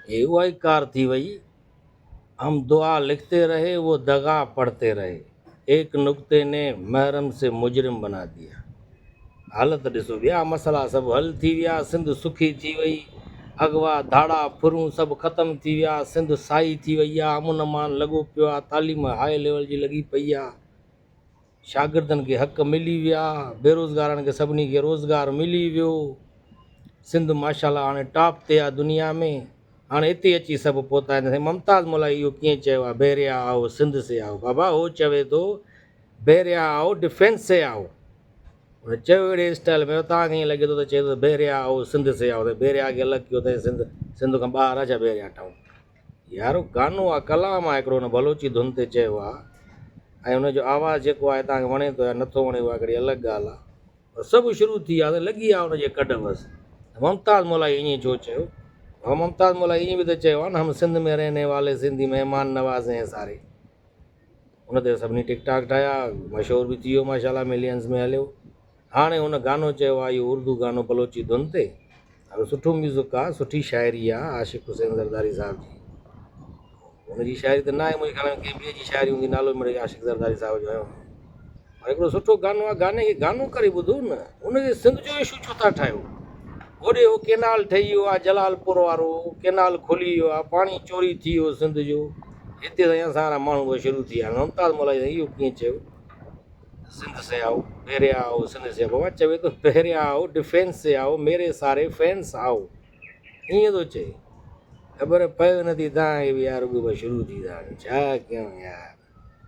هي اها ئي ڪار ٿي وئي. هم دعا لکتي رهي وو دغا پڙهتي رهي. ايڪ نقطي ني محرم سي مجرم بنا ديا. حالت ڏسو ٻيا مسئلا سڀ حل ٿي ويا سنڌ سکي ٿي وئي اغوا ڌاڙا ڦرون سڀ ختم ٿي ويا سنڌ سائي ٿي وئي آ امن امان لڳو پيو آ تعليم هاء ليول جي لڳي پئي آ. شاگردن کي حق ملي ويا، بيروزگارن کي سڀني کي روزگار ملي ويو، سنڌ ماشاءالله هاڻي ٽاپ تي آ دنيا ۾، هاڻي اتي اچي سڀ پهتا آهن، سائين ممتاز مولائي اهو ڪيئن چيو آ بحريا آئو سنڌ سي آئو، بابا هو چوي ٿو بحريا آئو ڊفينس سي آئو، هن چيو اهڙي اسٽائل ۾ توهان کي ائين لڳي ٿو ته چئي ٿو ته بحريا آئو سنڌ سي آئو ته بحريا کي الڳ ڪيو اٿئي سنڌ سنڌ کان ٻاهر آ ڇا بحريا ٽائون. يار گانو آ ڪلام آ هڪڙو ان بلوچي ڌن تي چيو آ ۽ ان جو آواز جيڪو آهي توهان کي وڻي ٿو يا نٿو وڻي اها هڪڙي الڳ ڳالهه آ پر سڀ شروع ٿي ويا ته لڳي ويا ان جي ڪڍ بس ممتاز مولائي ائين ڇو چيو ها ممتاز مولائي ائين به ته چيو آ نه هم سنڌ ۾ رهني والي سنڌي مهمان نواز هين ساري ان تي سڀني ٽڪ ٽاڪ ٺاهيا مشهور به ٿي ويو ماشاءالله ملينز ۾ هليو هاڻي هن گانو چيو آ اهو اردو گانو بلوچي ڌن تي ڏاڍو سٺو ميوزڪ آ سٺي شاعري آ عاشق حسين زرداري صاحب جي هن جي شاعري ته ناهي منهنجي خيال ۾ ڪنهن ٻئي جي شاعري هوندي نالو مڙئي عاشق زرداري صاحب جو هنيو پر هڪڙو سٺو گانو آ گاني کي گانو ڪري ٻڌو نه ان کي سنڌ جو اشو ڇو ٿا ٺاهيو هوڏي هو ڪينال ٺهي ويو آ جلال پور وارو ڪينال کلي ويو آ پاڻي چوري ٿي ويو سنڌ جو هتي سائين اسان وارا ماڻهو به شروع ٿي ويا آهن ممتاز مولائي سائين اهو ڪيئن چيو سنڌ سي آئو بحريا آئو سنڌ سي بابا چوي ٿو بحريا آئو ڊفينس سي آئو ميري ساري فينس آئو ائين ٿو چئي خبر پئي نه ٿي تان کي به يار رڳو بس شروع ٿي ٿا ڇا ڪيون يار.